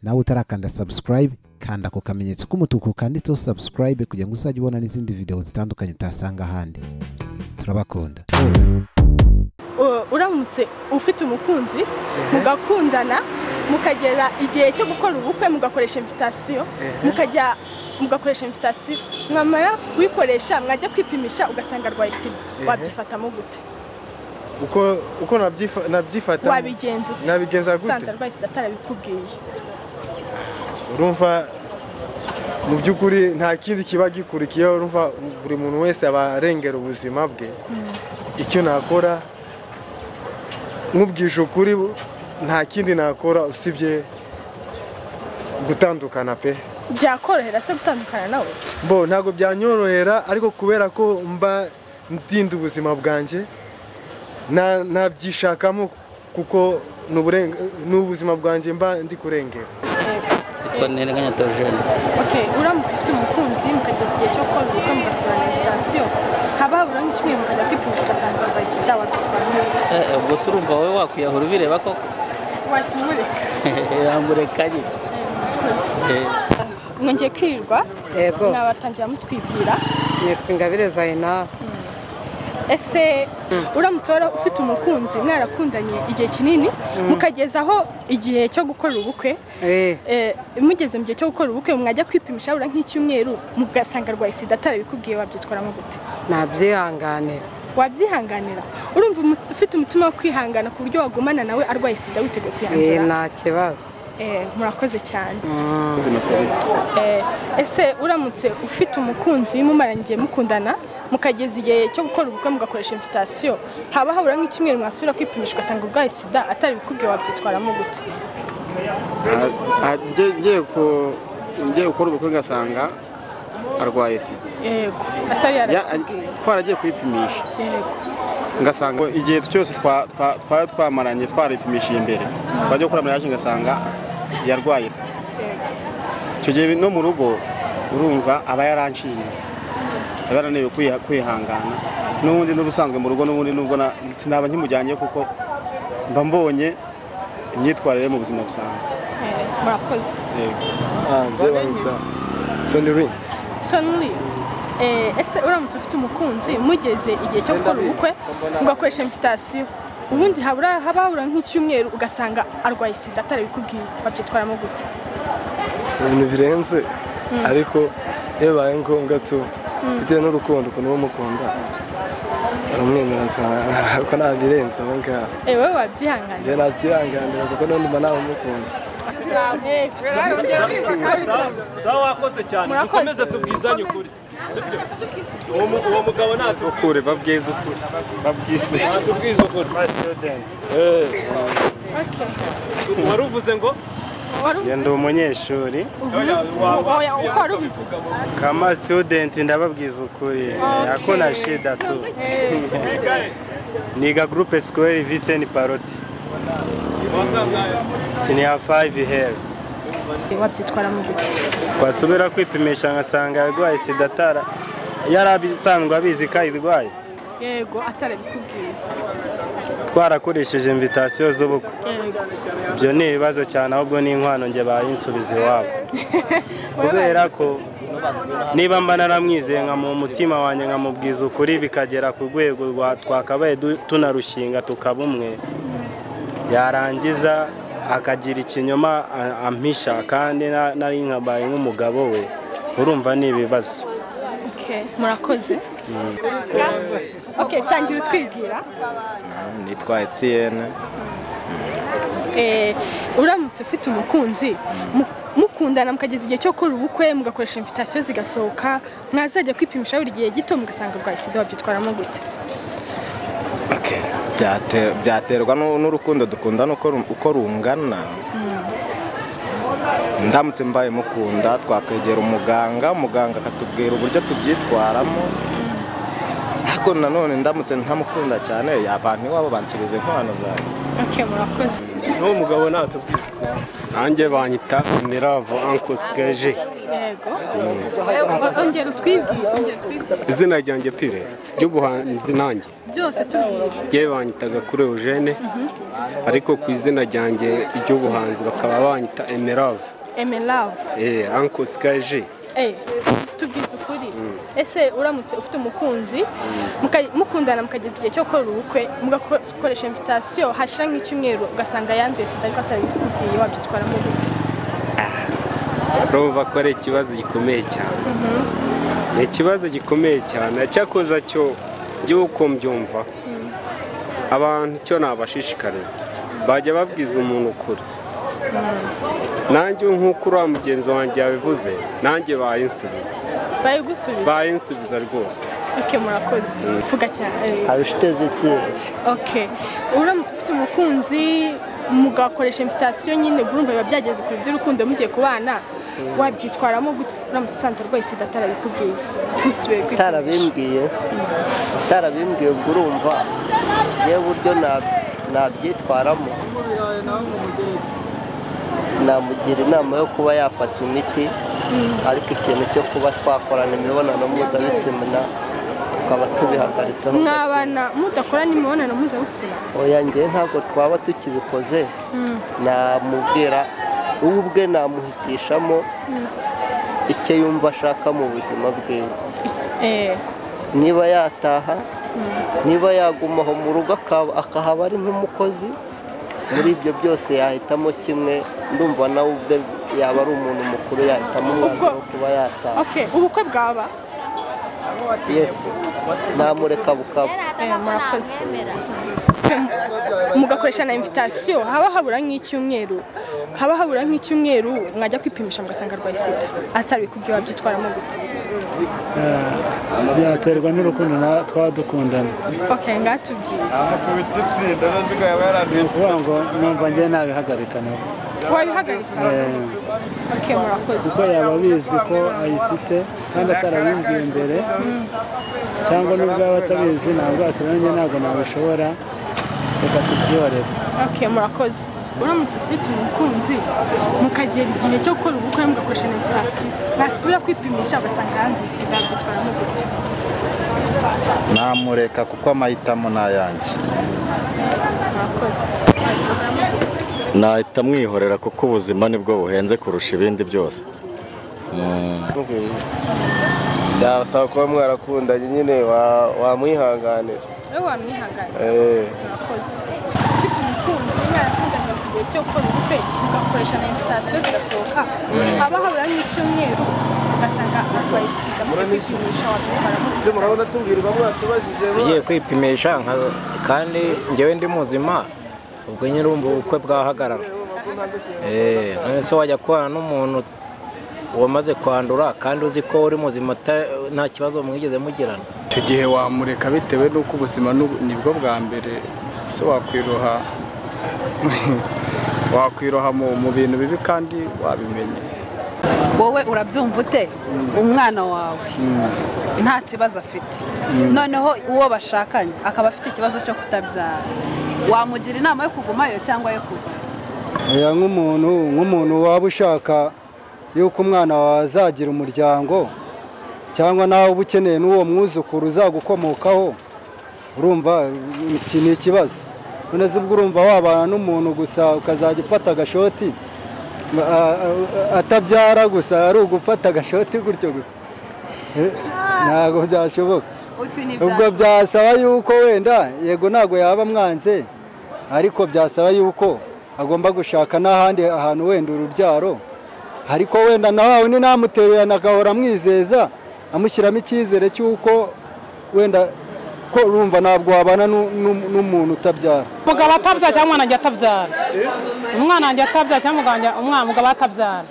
Nawe utarakanda subscribe, kanda ako kamenyetso k'umutuku kanditseho subscribe kugira ngo uzajye ubona n'izindi video zitandukanye utasanga ahandi. Turabakunda. Uramutse ufite umukunzi mugakundana mukagera igihe cyo gukora ubukwe mugakoresha invitation, mukajya mugakoresha invitation, mwamara kuyikoresha mwajya kwipimisha ugasanga arwaye sida, wabyifatamo gute? Uko nabyifata, wabigenza ute? Nabigenza gute? Usanze arwaye sida atarabikubwiye. Urumva mu by'ukuri nta kindi kiba gikurikiyeho, urumva buri muntu wese aba arengera ubuzima bwe. Icyo nakora nkubwije ukuri nta kindi nakora usibye gutandukana pe. Byakorohera se gutandukana nawe? Bo ntabwo byanyorohera, ariko kubera ko mba ndinda ubuzima bwanjye nabyishakamo kuko n'ubuzima bwanjye mba ndi kurengera. Okay, uramutse ufite umukunzi mukageza igihe cyo gukora ubukwe mugasurana invitation, haba habura nk'icyumweru mukajya kwipimisha ugasanga arwaye sida, wabyitwara neza? Ubwo se urumva wowe wakwiyahura ubireba koko? Wahita umureka. Yamureka nyine. Mwongeye kwirirwa? Yego. Mwabatangira mutwibwira? Nitwa Ingabire Zaina. Ese uramutse wari ufite umukunzi mwarakundanye igihe kinini mukagezaho igihe cyo gukora ubukwe, mugeze mu gihe cyo gukora ubukwe mwajya kwipimisha habura nk'icyumweru mugasanga arwaye sida atarabikubwiye, wabyitwaramo gute? Nabyihanganira. Wabyihanganira? Urumva ufite umutima wo kwihangana ku buryo wagumana nawe arwaye sida witeguye kwiyandura? Nta kibazo. Murakoze cyane. Ese uramutse ufite umukunzi mumaranye igihe mukundana mukageza igihe cyo gukora ubukwe mugakoresha invitation, haba habura nk'icyumweru mwasubira kwipimisha ugasanga urwaye sida atarabikubwiye, wabyitwaramo gute? Ngiye gukora ubukwe ngasanga arwaye sida. Yego, atari yarabikubwiye. Twaragiye kwipimisha. Yego. Ngasanga igihe cyose twari twamaranye twaripimishije imbere, twajya gukora mariage ngasanga yarwaye sida. Icyo gihe no mu rugo urumva aba yaranciye, aba yarananiwe kwihangana. N'ubundi n'ubusanzwe mu rugo n'ubundi nubwo sinaba nkimujyanye kuko mba mbonye imyitwarire mu buzima busanzwe. Murakoze. Yego. Tony. Ese uramutse ufite umukunzi mugeze igihe cyo gukora ubukwe mugakoresha invitation, ubundi haba habura nk'icyumweru ugasanga arwaye sida atarabikubwiye, wabyitwaramo gute? Ibintu birenze, ariko iyo bibaye ngombwa tu bitewe n'urukundo ukuntu uba umukunda aramwemera cyane, ariko ntabirenze aho ngaho. Wowe wabyihanganira? Njye nabyihanganira kuko n'ubundi mba namukunda. Sawa, wakoze cyane, dukomeze tubwizanye ukuri. Uwo mugabo natubwire, babwize ukuri, babwize natubwize ukuri. Okay. Wari uvuze ngo ndi umunyeshuri. Uko wari ubivuze? Kama student ndababwiza ukuri, hakuna shida tu. Niga groupe scolaire Vincent Paroti. Senior 5 here. Wabyitwaramo gute? Twasubira kwipimisha ngasanga yarwaye sida atara yarabisanzwe abizi ko ayirwaye. Yego, atarabikubwiye. Twarakoresheje invitation z'ubukwe. Ibyo ni ibibazo cyane, ahubwo ni inkwano nge bayinsubiza iwabo. Kubera ko niba mba naramwizeye nka mu mutima wanjye nkamubwiza ukuri bikagera ku rwego rwa twakabaye tunarushinga tukaba umwe, yarangiza akagira ikinyoma ampisha kandi nari nkabaye nk'umugabo we, urumva ni ibibazo. Okay, murakoze. Okay, tangira utwibwira. Nitwa Etienne. Uramutse ufite umukunzi mukundana mukageza igihe cyo gukora ubukwe mugakoresha invitation zigasohoka, mwazajya kwipimisha buri gihe gito mugasanga arwaye sida, wabyitwaramo gute? Okay, byaterwa n'urukundo dukundana uko rungana. Ndamutse mbaye mukunda twakwegera umuganga, muganga akatubwira uburyo tubyitwaramo. Ariko nanone ndamutse ntamukunda cyane abantu iwabo bansubiza inkwano zawe. Okay, murakoze. N'uwo mugabo natubwira. Nanjye banyita Miravo Uncle Skeje. Yego. Ongera utwibwire, ongera utwibwire. Izina ryanjye pire ry'ubuhanzi nanjye. Byose tubwire. Njye banyitaga kuri Eugene. Ariko ku izina ryanjye ry'ubuhanzi bakaba banyita Emerave. Emerave. Uncle Skeje. Tubwize ukuri. Ese uramutse ufite umukunzi mukundana mukageza igihe cyo gukora ubukwe mugakoresha invitation hashira nk'icyumweru ugasanga yanduye sida ariko atarabikubwiye wabyitwaramo gute? Urumva ko ari ikibazo gikomeye cyane. Ni ikibazo gikomeye cyane cyakoza cyo by'uko mbyumva abantu cyo nabashishikariza bajya babwiza umuntu ukuri. Nanjye nk'uko uriya mugenzi wanjye yabivuze nanjye bayinsubiza. Bayigusubiza? Bayinsubiza rwose. Okay, murakoze. Vuga cyane. Abishiteze iki? Okay. Uramutse ufite umukunzi mugakoresha invitation nyine urumva biba byageze kuri by'urukundo mugiye kubana wabyitwaramo gute uramutse usanze arwaye sida atarabikubwiye? Musubiye kwipimisha. Atarabimbwiye ubwo urumva yewe buryo nabyitwaramo namugira inama yo kuba yafata imiti ariko ikintu cyo kuba twakorana imibonano mpuzabitsina tukaba tubihagaritseho. Mwabana mudakorana imibonano mpuzabitsina? Oya njye ntabwo twaba tukibikoze. Namubwira ubu ubwe namuhitishamo icyo yumva ashaka mu buzima bwiwe. Niba yataha, niba yagumaho mu rugo akahaba ari nk'umukozi, muri ibyo byose yahitamo kimwe. Ndumva nawe ubwe yaba ari umuntu mukuru yahitamo umwanzuro wo kuba yataha. Okay, ubukwe bwaba? Yes, namureka bukaba. Murakoze. Mugakoresha na invitation haba habura nk'icyumweru, mwajya kwipimisha mugasanga arwaye sida atarabikubwiye wabyitwaramo gute? Byaterwa n'urukundo twaba dukundana. Okay, ngatubwire. Ni ukuvuga ngo numva njye nabihagarika nabo. Wabihagarika? Okay, murakoze. Kuko yaba abizi ko ayifite kandi atarabimbwiye mbere, cyangwa n'ubwo yaba atabizi ntabwo ati nanjye ntabwo nabishobora, reka tubyihorere. Okay, murakoze. Uramutse ufite umukunzi mukagera igihe cyo gukora ubukwe mugakoresha invitation mwasubira kwipimisha ugasanga yanduye sida byitwaramo gute? Namureka kuko amahitamo ni ayanjye. Murakoze. Nahita mwihorera kuko ubuzima nibwo buhenze kurusha ibindi byose. Byasaba kuba mwarakundanye nyine wamwihanganira. Wowe wamwihanganira? Murakoze. Ufite umukunzi mwarakundanye ku gihe cyo gukora ubukwe mugakoresha na invitation zigasohoka haba habura nk'icyumweru ugasanga arwaye sida mujya kwipimisha wabyitwaramo gute? Tugiye kwipimisha kandi njyewe ndi muzima ubwo nyine urumva ubukwe bwahagarara. None se wajya kubana n'umuntu wamaze kwandura kandi uzi ko uri muzima nta kibazo mwigeze mugirana? Icyo gihe wamureka bitewe n'uko ubuzima nibwo bwa mbere, se wakwiroha mu bintu bibi kandi wabimenye. Wowe urabyumva ute umwana wawe nta kibazo afite, noneho uwo bashakanye akaba afite ikibazo cyo kutabyara, wamugira inama yo kugumayo cyangwa yo kuva? Nk'umuntu waba ushaka yuko umwana wawe azagira umuryango cyangwa nawe uba ukeneye n'uwo mwuzukuru uzagukomokaho, urumva iki ni ikibazo. None se ubwo urumva wabana n'umuntu gusa ukazajya ufata agashoti atabyara gusa, ari ugufata agashoti gutyo gusa, ntabwo byashoboka. Ubwo byasaba yuko wenda yego ntabwo yaba mwanze, ariko byasaba yuko agomba gushaka n'ahandi ahantu wenda urubyaro, ariko wenda nawe ni namutererana agahora amwizeza amushyiramo icyizere cy'uko wenda ko urumva ntabwo wabana n'umuntu utabyara. Umugabo atabyara cyangwa umwana wanjye atabyara? Umwana wanjye atabyara cyangwa umugabo atabyara?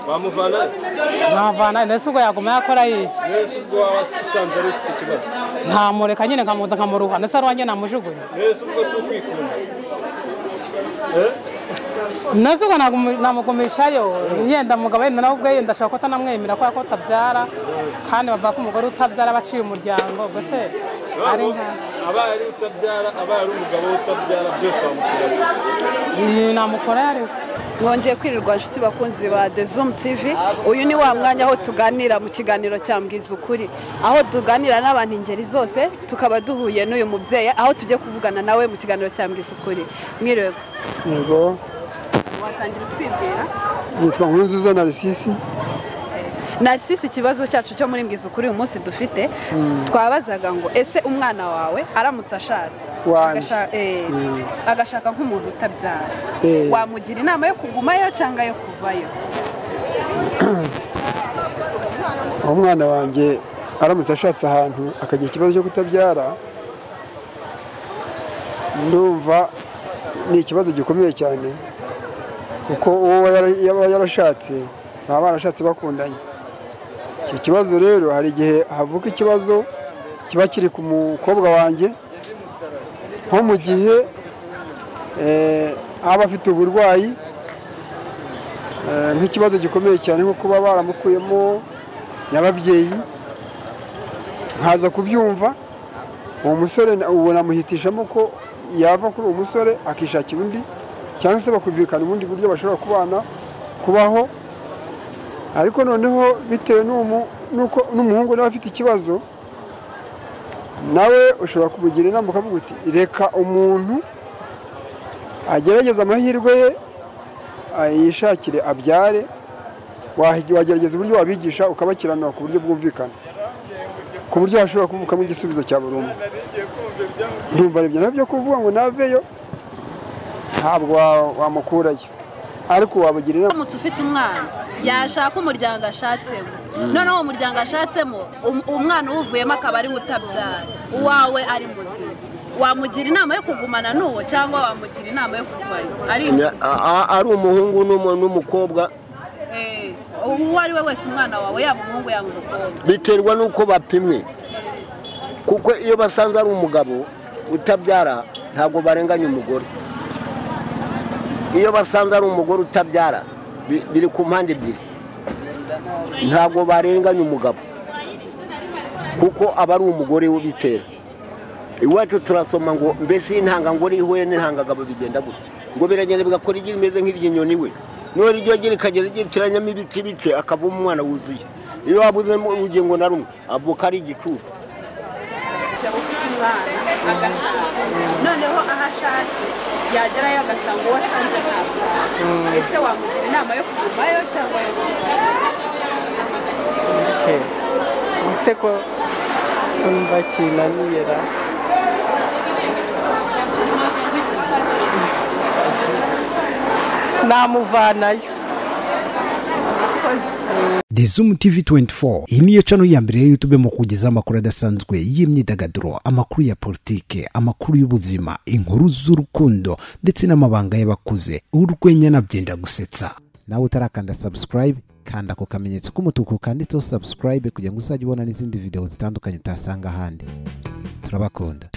Bamuvana? Bamuvana, ndetse ubwo yaguma yakora iki? Mbese ubwo waba usanze ari ufite ikibazo? Ntamureka nyine nkamuza nkamuruha, ndetse ari uwanjye namujugunya. Mbese ubwo si ukwikunda? Ndetse ubwo namugumishayo, yenda mugabo yenda nawe ubwe yenda ashobora ko atanamwemera kubera ko atabyara, kandi bavuga ko umugore utabyara aba aciye umuryango, ubwo se ari nka Abaye ari utabyara, abaye ari umugabo utabyara, byose wamukora. Namukora ariko. Mwongeye kwirirwa inshuti bakunzi ba The Zoom TV. Uyu ni wa mwanya aho tuganira mu kiganiro cya Mbwiza Ukuri, aho tuganira n'abantu ingeri zose, tukaba duhuye n'uyu mubyeyi aho tujye kuvugana nawe mu kiganiro cya Mbwiza Ukuri. Mwiriwe. Yego. Watangira utwibwira? Nitwa Nkurunziza Narcisse. Narcisse, ikibazo cyacu cyo muri Mbwiza Ukuri uyu munsi dufite, twabazaga ngo ese umwana wawe aramutse ashatse agashaka nk'umuntu utabyara, wamugira inama yo kugumayo cyangwa yo kuvayo? Umwana wanjye aramutse ashatse ahantu akagira ikibazo cyo kutabyara, ndumva ni ikibazo gikomeye cyane, kuko uwo yaba yarashatse baba barashatse bakundanye. Icyo kibazo rero hari igihe havuka ikibazo kiba kiri ku mukobwa wanjye, nko mu gihe aba afite uburwayi, nk'ikibazo gikomeye cyane nko kuba baramukuyemo nyababyeyi, nkaza kubyumva uwo musore ubona amuhitishamo ko yava kuri uwo musore akishakira undi, cyangwa se bakumvikana ubundi buryo bashobora kubana kubaho. Ariko noneho bitewe n'uko n'umuhungu nawe afite ikibazo, nawe ushobora kumugira inama ukavuga uti reka umuntu agerageze amahirwe ye yishakire abyare. Wagerageza uburyo wabigisha ukabakiranura ku buryo bwumvikana, ku buryo hashobora kuvukamo igisubizo cya burundu. Ndumva ibyo nabyo kuvuga ngo naveyo ntabwo wamukurayo, ariko wabagira inama. Uramutse ufite umwana yashaka umuryango ashatsemo, noneho uwo muryango ashatsemo umwana uwuvuyemo akaba ari utabyara, uwawe ari muzima, wamugira inama yo kugumana n'uwo cyangwa wamugira inama yo kuvayo? Ari umuhungu n'umukobwa, uwo ari we wese, umwana wawe yaba umuhungu yaba umukobwa, biterwa n'uko bapimwe, kuko iyo basanze ari umugabo utabyara ntabwo barenganya umugore. Iyo basanze ari umugore utabyara biri ku mpande ebyiri, ntabwo barenganya umugabo kuko aba ari umugore w'ubitera. Iwacu turasoma ngo mbese intangangore ihuye n'intangagabo bigenda gute, ngo biragenda bigakora igi rimeze nk'iry'inyoni we, none iryo gi rikagera ryitiranyamo ibiti bike akaba umwana wuzuye. Iyo wabuzemo urugingo na rumwe avuka ari igicucu. Ufite umwana agashaka, noneho aho ashatse yagerayo agasanga uwo asanze ntabyara, ese wamugira inama yo kugumayo cyangwa yo kuvayo? Ese ko numva kinanira namuvanayo. The Zoom TV 24 iyi niyo channel ya mbere ya YouTube mu kugeza amakuru adasanzwe y'imyidagaduro, amakuru ya politike, amakuru y'ubuzima, inkuru z'urukundo ndetse n'amabanga y'abakuze. Urwenya nabyenda gusetsa. Nawe utarakanda subscribe, kanda ku kamenyetso k'umutuku kanditseho subscribe kugira ngo uzajye ubona n'izindi video zitandukanye utasanga ahandi. Turabakunda.